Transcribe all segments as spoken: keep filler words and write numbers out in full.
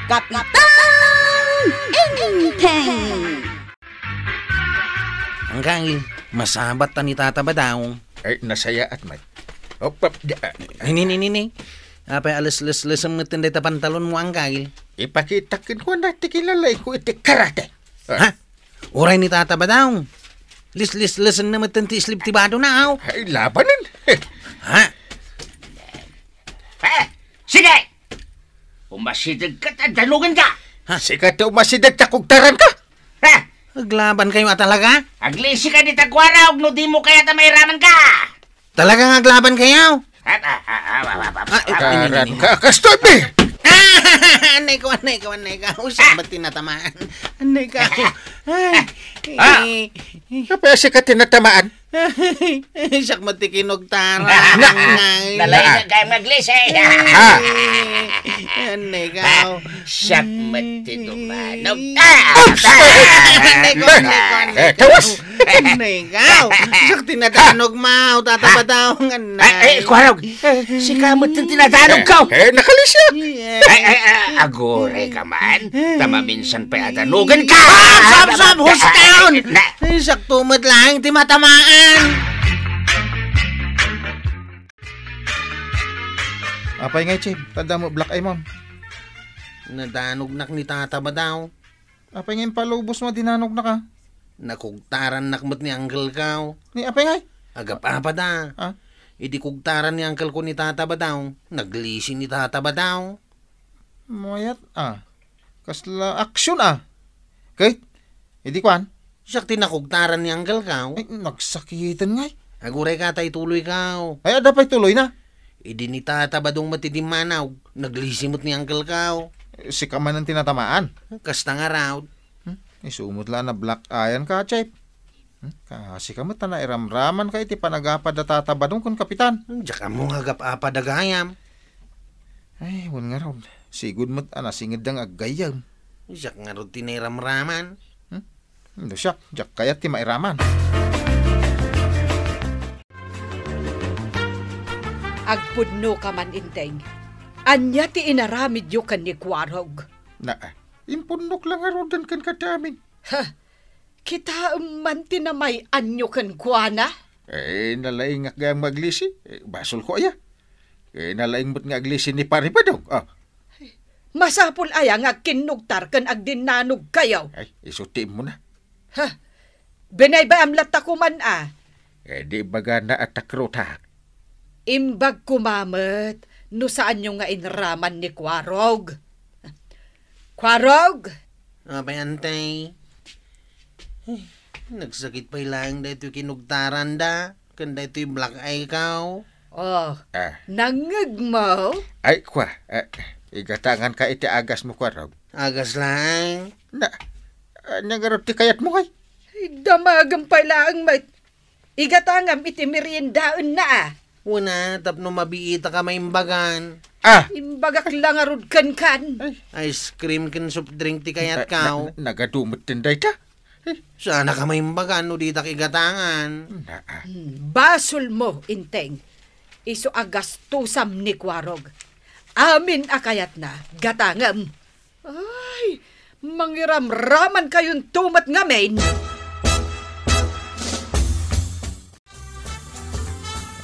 Kapitan Enteng! Anggail, masabat ta ni Tata Badong. Ay, nasayaat met. Op, op, da, Nini, nini, nini. Apay a lesleslesem met dayta pantalonmo, Anggail? Ipakitak kenkuana ti kinalaingko iti karate. Ah. Ha? Uray ni Tata Badong. Lesleslesen na met ti sleeve ti badona, aw. Ay, labanen. Ha? Eh, sige! Umasideg ka ta danugen ka! Ha? Sika ti umasideg ta kugtaran ka! Ha? Aglaban kayo a talaga? Aglisi ka dita kuana, no dimo kayat a mairaman ka! Talaga nga aglaban kayo? Ah, ah, ah, ah, ah, ah, ah, Ah, eh, ah, Taran ini, ini. ka, kastoy, be! Ah, anay ko, anay ko, anay ko. Usa Ah! ba tinatamaan? Anay ka. Ay, Ah! eh, eh. Kapag siya ka tinatamaan? Siak met ti kinugtaran, Na-, ay. Nalaing ka kay maglisi. Ah! Anay ka. Ah! Siak met ti dumanog. Ah! Oops! Anay ko, anay ko, anay Eh, ko. Kawas! Anay ka. Siak ti nadanog, maw, Tata Badong, anay. Ay, ay, kuarog. Sika met ti nadanog ko. Eh, eh, nakalisiak. Yes. Ay, ay, ay, aguray ka man. Ta maminsan pay a danugen ka. Sab, sab, sab, husto kayon. Na- Ay, siak to met laeng ti matamaan. Apay ngay, Chip? Tadda mo black eye mo. Nadanognak ni Tata Badong. Apay ngay impalubos mo, dinanognaka? Nakugtarannak met ni Uncle Kaw. Ni apay ngay? Agap-apada. Ah? Idi kugtaran ni Uncle ko ni Tata Badong, naglisi ni Tata Badong. Mayat, ah. Kasla aksyon, ah. Kay, idi kuan? Siak ti nakugtaran ni Uncle Kaw. Ay, nagsakiten ngay. Aguray ka, tay tuloy kaw. Ay, adda pay tuloy na. Idi ni Tata Badong met ti dimmanog, naglisi met ni Uncle Kaw. Eh, sika manen ti natamaan. Kasta ngarud. Hmm? Isu met la a na-black eyan ka, Chip. Hmm? Kasika met ta nairamraman ka iti panagapad da Tata Badong ken Kapitan. Diak ammo nga agap-apada gayam. Ay, wen ngarud. Sigud met a nasingedda nga aggayyem. Siak ngarud ti nairamraman. Hmm? No siak, diak kayat ti mairaman. Agpudno ka man, Enteng. Ania ti inaramidyo ken ni Kuarog? Na, impudnok la ngaruden ken kadamin. Ha? Kitaem man ti namay-anyo kenkuana? Eh, nalaingak gayam maglisi. Eh, basolko aya. Eh, nalaing met nga aglisi ni Pari Badong. Ah. Masapul aya nga agkinnugtar ken agdinnanogkayo? Ay, isu ti immuna. Ha? Binaybay-am latta koman a. Eh, di ibagana a takrotak. Imbag koma met no saanyo nga inraman ni Kuarog. Kuarog! Apay, Antay? Ay, nagsakit pay laeng daytoy kinugtaranda ken daytoy black eye kaw. Oh, Ah. nangngegmo? Ay, kua, eh, igatangan ka iti agas mo, Kuarog. Agas laeng? Na, ania ngarud ti kayat mo, ngay? Ay, damagem pay laeng met. Igatangam iti meriendaenna a. Wen a, tapno mabiitak a maimbagan. Ah! Imbagak la ngarud kenkan. Ay. Ice cream ken soft drink ti kayat Na-, kaw. na-, nagadu met ten dayta. Eh. Saanak a maimbagan no ditak igatangan. Na, ah. Hmm, basolmo, Enteng. Isu a gastosam ni Kuarog. Amin a kayatna, gatangem. Ay, mangiramraman kayonto met ngamin.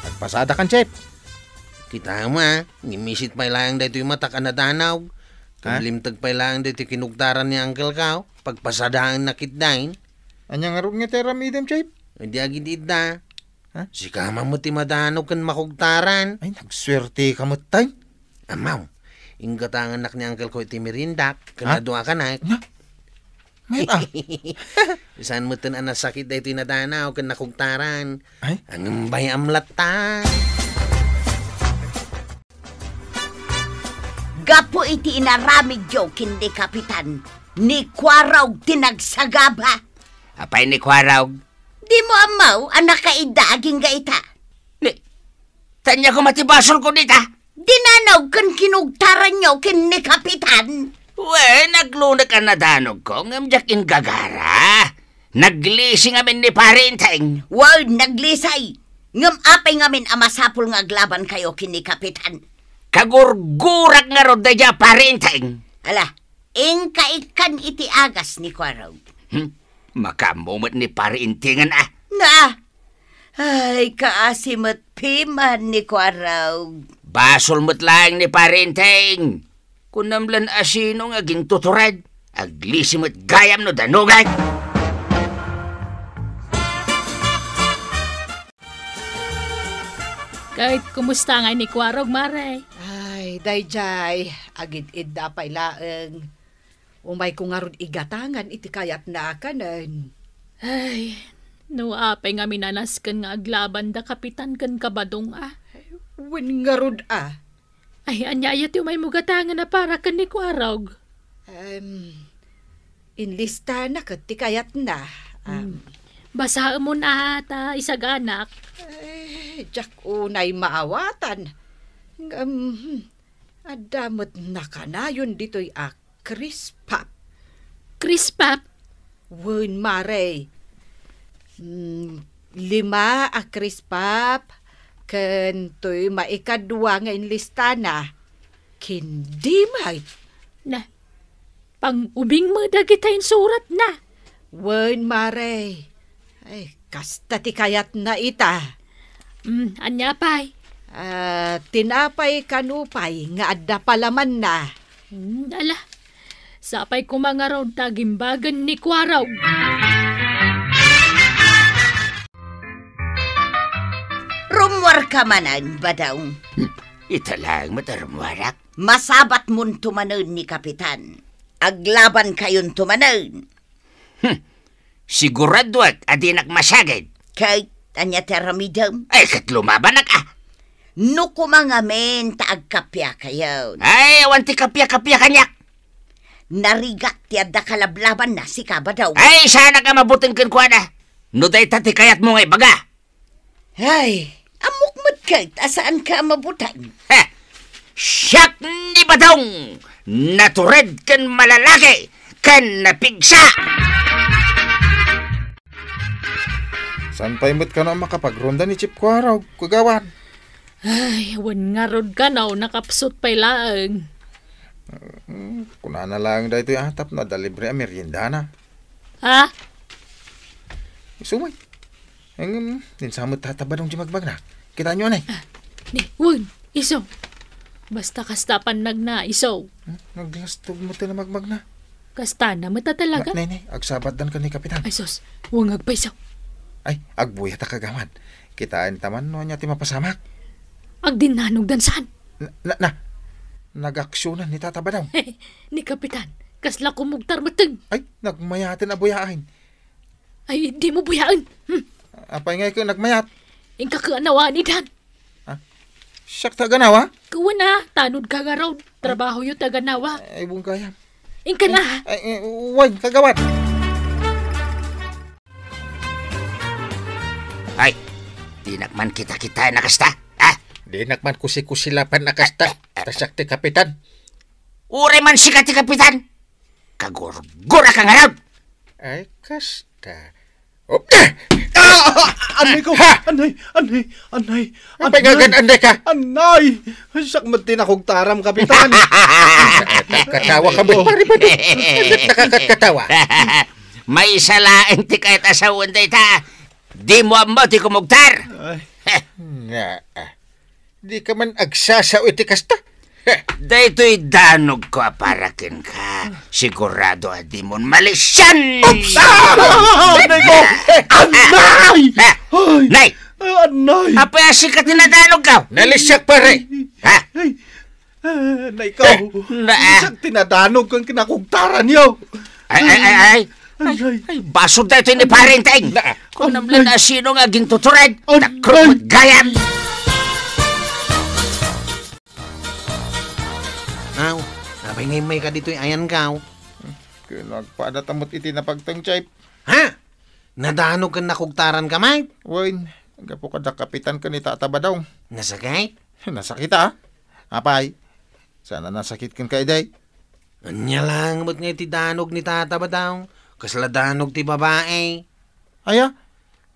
Agpasadakan, Chef. Kitam a, ngimmisit pay laeng daytoy matak a nadanaw. Ha? Limteg pay laeng daytoy kinugtaran ni Uncle Kao. Pagpasadaennak ketdin. Ania ngarud nga ti aramidem, Chef? Idi agid-idda. Ha? Sika man met ti madanaw ken makugtaran. Ay, nagsuerteka met tay. Ammo, inggatangannak ni Uncle Kao iti meriendak, ken Ha? adua kanak. Na? Mayat a. Saan metten a nasakit daytoy nadanaw ken nakugtaran. Ay? Ngem bay-am latta. Gapu iti inaramidyo ken ni Kapitan, ni Kuarog ti nagsagaba. Apay ni Kuarog? Dimo ammo a nakaidda agingga ita? Ni, ania koma ti basolko dita? Dinanaw ken kinugtaranyo ken ni Kapitan. Wen, aglunek a nadanogko, ngem diak inggagara. Naglisi ngamin ni Pari Enteng. Wen, naglisi. Ngem apay ngamin a masapul nga aglabankayo ken ni Kapitan? Kagurgurak ngarud daydiay a Pari Enteng. Ala, Inka ikkan iti agas ni Kuarog. Hmm? Makaammo met ni Pare Intingen, a. Na! Ay, kaasi met piman ni Kuarog. Basol met laeng ni Pare Inteng. Kunam lan asino nga agintutured. Aglisi met gayam no danogek. Ket kumusta ngay ni Kuarog, Mare? Ay, daydiay, agid-idda pay laeng. Umayko ngarud igatangan iti kayatna a kanen. Ay, no apay nga minanasken nga aglaban da Kapitan ken Kabadong, a. Wen ngarud, a. Ay, ania aya ti umaymo gatangen a para ken ni Kuarog? Em, inlistana ket ti kayatna. Am. Hmm. Basaemon a ta isaganak. Ay, diak unay maawatan. Ngem, hmm, adda met nakanayon ditoy a Crispap. Crispap? Wen, Mare. Mm, lima a Crispap, ken toy maikadua nga inlistana, Candy met. Na, pang-ubing met dagita insuratna. Wen, Mare. Ay, kasta ti kayatna ita. Mm, ania pay? Ah, tinapay kano pay nga adda palamanna. Mm, ala, sapay koma ngarud ta agimbagen ni Kuarog. Rummuarka manen, Badong. Hmm, ita laeng met a rummuarak. Masabatmonto manen ni Kapitan. Aglabankayonto manen. Hmm. Siguradoak a dinak masagid. Ket ania ti aramidem? Ay, ket lumabanak, a. No koma ngamin ta agkapiakayon. Ay, awan ti kapiakapia kaniak. Narigat ti adda kalablabanna, sika, Badong. Ay, saanak a mabuteng kenkuana. No dayta ti kayatmo nga ibaga. Ay, ammok met ket a saanka a mabuteng. Heh! Siak ni Badong, natured ken malalaki ken napigsa! Saan pay met kano a makapagronda ni Chief Kuarog, Kagawad? Ay, wen ngarud kano, nakapsut pay laeng. Hmm, kunana laeng daytoy a tapno adda libre a meriendana. Ha? Isu met. Ngem, dinsa met Tata Badong diay magbagna. Kitaenyo, anay. Ah, ni, wen, isu. Basta kasta pannagna, isu. Hmm? Naglastog met ti namagbagna. Kastana met a talaga. Na, nay, nay, agsabatdan ken ni Kapitan. Ay, sus, wen agpayso. Ay, agbuyat a, Kagawad. Kitaenta man no ania ti mapasamak. Agdinnanogdan saan? Na, na, na. Nagaksionan ni Tata Badong. Ni Kapitan, kasla kumugtar metten. Ay, nagmayaten a buyaen. Ay, dimo buyaen. Hmm. Apay ngay ket nagmayat? Inka ket a nawanidan. Ah, siak ti aganawa? Wen a, tanod ka ngarud. Trabahoyo ti aganawa. Ay, bungkayam. Inka na. Ay, ay, wen, Kagawad. Ay, dinak man kita-kitaen a kasta, ha? Dinak man kusikusilapan a kasta. Ta siak ti kapitan. Uray man sika ti kapitan. Kagurgura ka ngarud. Ay, kasta. Oh. Ah, ah, ah, anay ko. Ha? Anay, anay, anay. Apay nga agan-anay ka? Anay! Siak met ti nakugtaram, Kapitan. Katawa ka met, pare, pare. Ket nakakatkatawa. Maysa laeng ti kayat a sawen dayta. Dimo ammo ti kumugtar. Ay. Nga, ah. Dika man agsasao iti kasta. Daytoy danogko a para kenka. Sigurado a dimon malisian. Oops! Ah! Anay ko! Anay! Ah! Ay! Nay! Ah, anay! Apay a sika ti nadanogko? Nalisiak, pare. Ha? Ay! Ah, anay ko! Na, ah. Siak ti nadanogko ken kinakugtaranyo. Ay, ay, ay, ay. Ay, ay, ay. Ay, basol daytoy ni Pare Inteng. Na. Kunam lang na sino nga agintutured. Ay, takrok ay. Met gayam. Aw, apay nga immay ka ditoy ayankaw? Ken nagpada ta met iti napagteng, Chief. Ha? Nadanog ken nakugtaran ka met? Wen, gapu kada kapitan ken ni Tata Badong. Nasakit? Nasakit, a? Apay, saan a nasakit kenka idi? Ania lang met nga iti danog ni Tata Badong, kasla danog ti babai. Aya?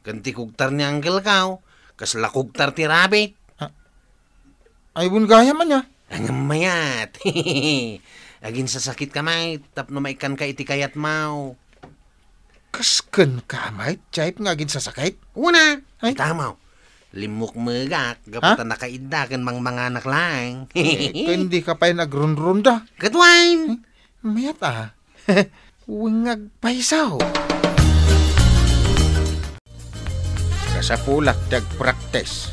Ken ti kugtar ni Uncle Kao, kasla kugtar ti rabbit. A-, ay, bun gayam ania? Ngem mayat. Aginsasakitka met tapno maikkanka iti kayatmo. Kas kenka met, Jaip, nga aginsasakit? Una, ay, kitamo. Limmukmegak gapu ta nakaidda ken mangmanganak laeng. Eh, ken dika pay nagrunrunda. Ket wen? Eh, mayat a. Wen nga agpayso. Kasapulak ti agpraktis.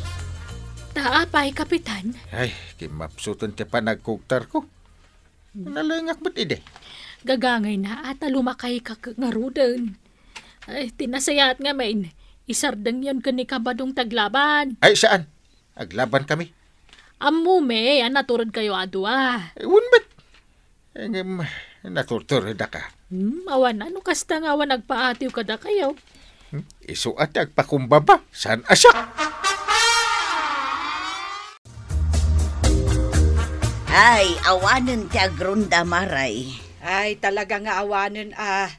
Ta apay, Kapitan? Ay, kimmapsuten ti panagkugtarko. Nalengak met idi. Gagangayna a ta lumakayka ngaruden. Ay, ti nasayaat ngamin, isardengyon ken ni Kabadong ti aglaban. Ay, saan? Aglaban kami. Ammom a naturedkayo a dua. Eh, wen met. Eh, ngem, naturturedaka. Hmm, awan, no kasta nga awan agpaatiw kadakayo. Hmm? Isu a ti agpakumbaba, saan a siak? Ay, awanen ti agrunda, Maray. Ay, talaga nga awanen a.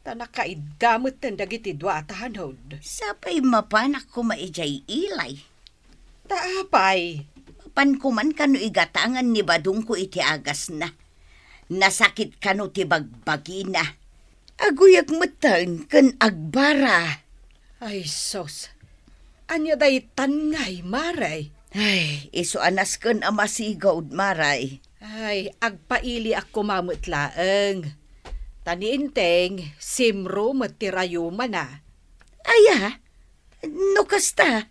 Ta nakaidda metten dagiti dua a tanod. Sapay mapanak koma idiay ilay. Ta apay? Mapan koman kano igatangan ni Badongko iti agasna. Nasakit kano ti bagbagina. Aguyag metten ken agbara. Ay, sus. Ania daytan ngay, Maray? Ay, isu a nasken a masigud, Maray. Ay, agpailiak koma met laeng. Ta ni Enteng, simro met ti rayumana. Aya, no kasta,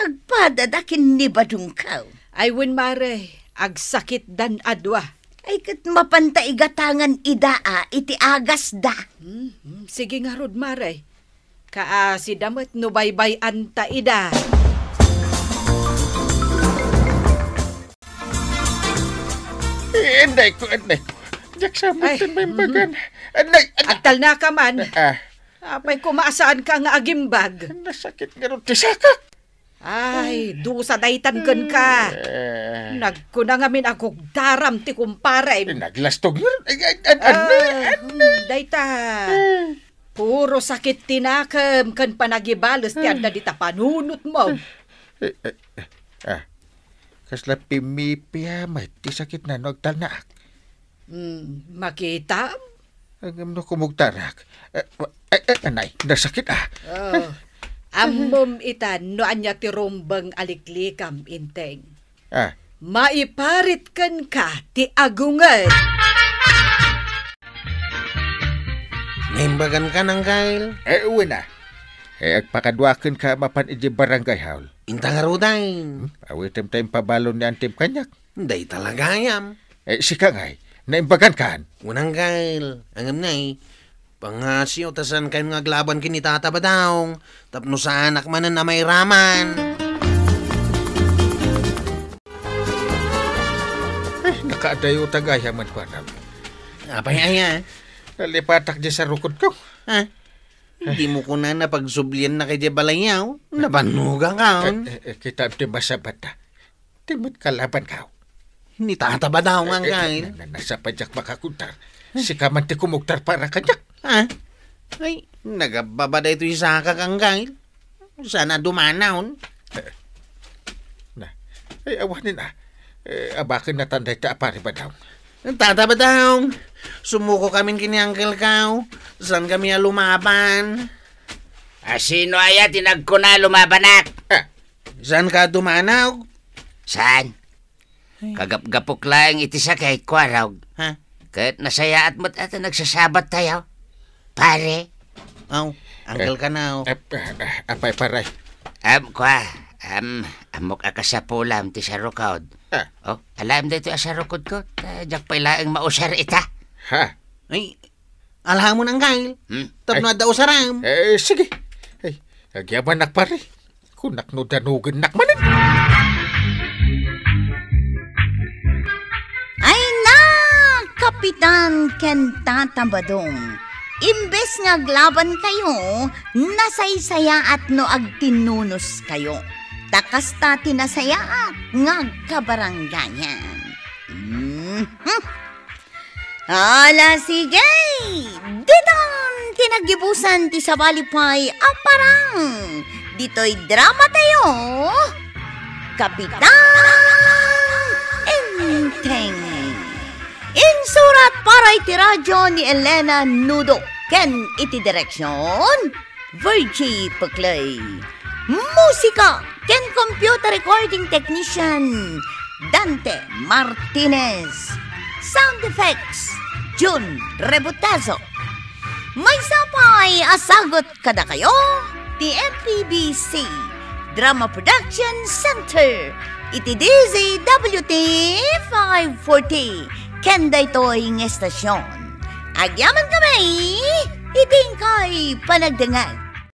agpadada ken ni Badongko. Ay wen, Maray, agsakitdan a dua. Ay, ket mapanta igatangan ida a iti agasda. Hmm, hmm, sige ngarud, Maray. Kaasida met no baybay-anta ida. Eh, anay ko, anay ko. Diak sa met ti maimbagan. Anay, anay. Agtalnaka man. Ah. Apay koma a saanka nga agimbag? Nasakit ngarud ti sakak. Ay, dusa daytan kenka. Eh. Nagkuna ngamin a gugdaram ti kumparem. Eh, naglastog ngarud. Ay, ay, an-, anay, anay. Dayta. Eh. Puro sakit ti nakem ken panagibales ti adda dita panunotmo. Eh, eh, eh, ah. Kasla pimipia met ti sakitna no agtalnaak. Hmm, makitam? Ngem no kumugtarak. Eh, wa-, eh, eh, anay, nasakit a. Oh. Ammom ita no ania ti rumbeng a liklikam, Enteng. Ah. Maiparit kenka ti agunget. Naimbaganka, Angkel? Eh, wen a. Eh, agpakadua kenka mapan idiay barangay hall. Inta ngaruden. Hmm? Awitem ta impabalon ni Antib kaniak. Dayta la gayam. Eh, sika ngay, naimbagankan? Wen, Angkel, ngem nay, pangngasiw ta saankayon nga aglaban ken ni Tata Badong, tapno saanak manen a mairaman. Eh, nakaadayo ta gayam, kuanam. Apay aya? Nalipatak di sarukodko. Ha? Dimo kunana pagsubliannak idiay balayyo? Nabannoganka. Eh, eh, eh, kitaem ti masapata. Ti met kalabanko. Ni Tata Badong, eh, eh, Angkel. Na, na, nasapa diak makakugtar. Sika man ti kumugtar para kaniak. Ah? Ay, nagababa daytoy sakak, Angkel. Saan a dumanaw. Eh, na. Ay, awanen a. Eh, abaken natan dayta a Pari Badong. Tata Badong, sumukokamin ken ni Angkelko. Saankami a lumaban. A, sino aya ti nagkuna a lumabanak? Ah. Saanka a dumanaw? Saan? Ay. Kagapgapok laeng iti sakit, kuarog. Ha? Ket nasayaat met a ta nagsasabattayo. Pare. Aw, Angkelko. Eh, eh, eh, apay, pare? Am, kua, am, ammok a kasapulam ti sarukod. Ah. Oh, alaem daytoy a sarukodko, ta diak pay laeng mausar ita. Ha? Ay, alhamon, Angkel. Hmm? Tapno adda usaram. Eh, sige. Ay, agyamannak, pare. Kunak no danogennak manen. Ay na, Kapitan ken Tata Badong. Imbes nga aglabankayo, nasaysayaat no agtinnunoskayo. Ta kasta ti nasayaat nga agkabarangayan. Mhm. Ala, sige! Ditan ti naggibusan ti sabali pay a parang ditoy drama tayo, Kapitan Enteng. Insurat para iti radio ni Elena Nudo ken iti direksion, Virgie Peclay. Musika ken computer recording technician, Dante Martinez. Sound effects, Jun Rebotazo. Maysa pay a sagut kadakayo ti M P B C Drama Production Center iti D Z W T five forty ken daytoy nga estasion. Agyaman kami iti inkay panagdengngeg.